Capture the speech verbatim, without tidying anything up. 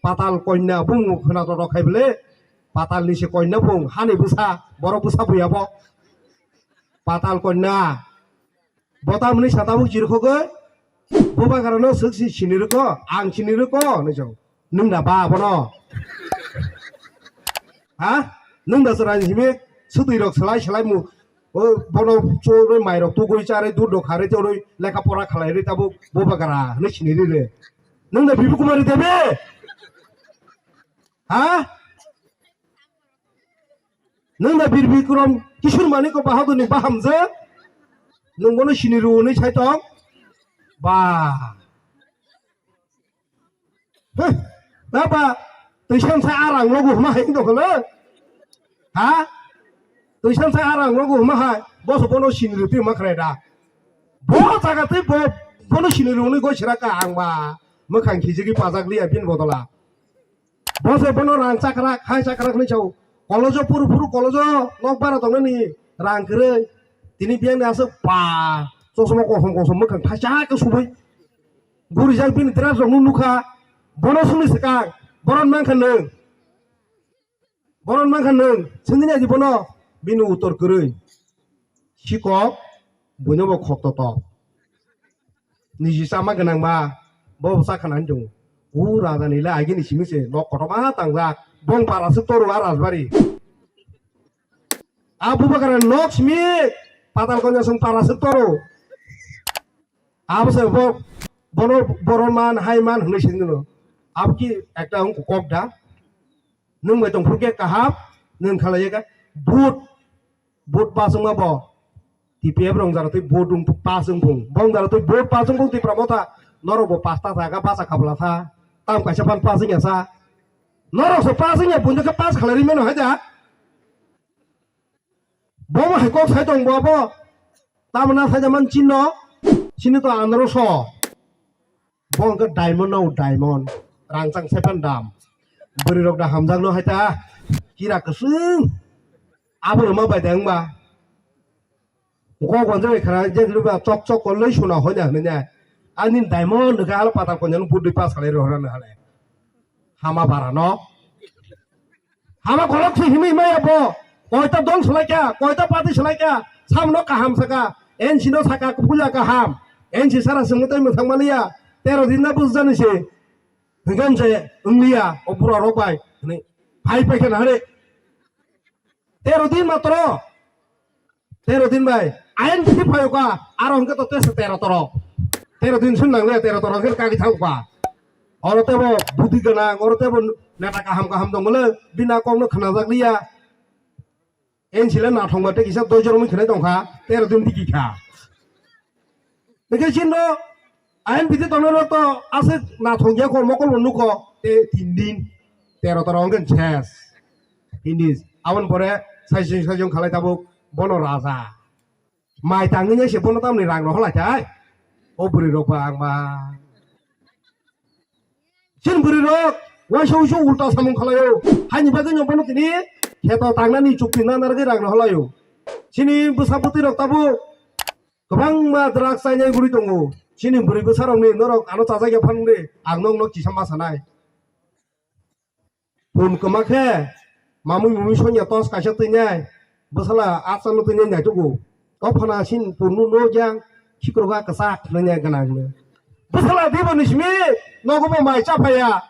Patal konya bung khwna to rok khai bele. Patal ni se konya bung hani bwsa, borok bwsa buya bo. Patal konya. Bo tamni sa tabuk chirkhogwi. Bo bagarano swk si sini rwkho, ang sini rwkho, hinwi chao. Nwng da ba bono? Ha? Nwng da chwrai simi swtwi rok slai slai mu. O bono chorwi mai rok tugwi charwi dud rok kharwi chorwi lekha pora khalai rwi tabuk bo bagara hinwi sini rwi re. Nwng da Bibu Kumar Devi? Ha? Nwng da Bir Bikram Kishore Manik Bahadur ni bahamjwk? Nwng bono sini rw hinwi sai tong? Ba. Heh, baba, twi san sa arang logo huma hai dong le? Ha? Twi san sa arang logo huma hai, boso bono sini rw twi ma khre da. Bo jaga twi bo, bono sini rw hinwi goi sira ka ang ba. Mwkhang khijigwi pajak liya bini bodola. Bo se bono rang chakrak, hai chakrak hinwi chao. Kolojo phuru phuru kolojo nok bara tongnani rang kwrwi. Tini biyangni aswk pa chosma kosom kosom mwkhang thaisa khe subui. Gurijak bini dress rokno nukha. Bono swngwi swkang. Boron mankha nwng. Boron mankha nwng. Swngwi naidi bono. Bini uttor kwrwi. Sikok, buino bo khok toto. Niji chama gwnang ba, bo bwsa khana hintung. U raja ni le agini simi se nok kotorma tangjak. Bong para swk toru a rajbari. A bubakara nok simi patal konya song para swk toru. Abo se bo, bono boron man, hai man hinwi sini no. Abo ki ekta wng kok da. Nwng bai tong phuru khe kaham, nwng khalai kha vote, vote pass wngma bo. T P F rong jara twi vote wng pass wng phung. Bong jara twi vote pass wng phung Tipra Motha. Norok bo pasta jaga basa khabla sa. Tam kaisa phan pass wngya sa. Norok se pass wngya, buino khe pass khalai ri mano hai da. Bo bo hai kok sai tong bo bo. Tamna sai da man chinno. Chini to andro so. Bo hwnkhe diamond no diamond. Rangchak seven dam. Bwrwi rok da hamjak no hai ta. Kira kwswng. Abo no ma bai da wngba. Kok gonjak bai khara je ba chok chok ko lei suna hoi da hwnwi ne. Ani diamond hwnkhe alo patal konjak no budui pas khalai rohor no hale. Hama bara no. Hama kolok si himi maya bo. Koita dol salai kya, koita party salai kya. Samno kaham saka. N C no saka kupuja kaham. N C sara sengtai mwthang maliya. Tero din na bujani se. Hingam se ungliya. O bura rok bai. Ni. Pai pai kana hare. Tero din matro. Tero din bai, ain bidi phayo ka, aro hwnkhe to tesa tero toro. Tero din sun nangle, tero toro hwnkhe kagi thang ka. Oro tebo budi gana, oro tebo neta kaham kaham dong le, bina kong no khna jak liya. N C le na thong ba te kisa doi jor mui khna dong kha, tero din digi kha. Hwnkhe chini no ain bidi tongnai rok to aswk nathok ya kho, mokol bo nukho, tei tin din, tero toro hwnkhe ses. Tin din. Aboni pore saisung saisung khalai tabuk bono raja. Mai tangwi se bono tamni rang rok halai thai. O bwrwi rok ba ang ba. Chini bwrwi rok waisa waisa ulta samung khalai o. Haini bagwi no bono tini kheto tangnani chukti na narwgwi rang rok halai o. Chini bwsa bwtwi rok tabuk kwbangma drugs chainai guri tongo. Chini bwrwi bwsarokni norok ano chajak ya phano de, ang nokno kisa ma sanai. Pun kwma khe mamui mumui sonya tos kaisa twinai, bwsala asano twinai naitugo. O phana sin punnu no jang khikroga kwchak nanya gwnang. Bwsala dibo ni simi nogo bo mai cha phaya.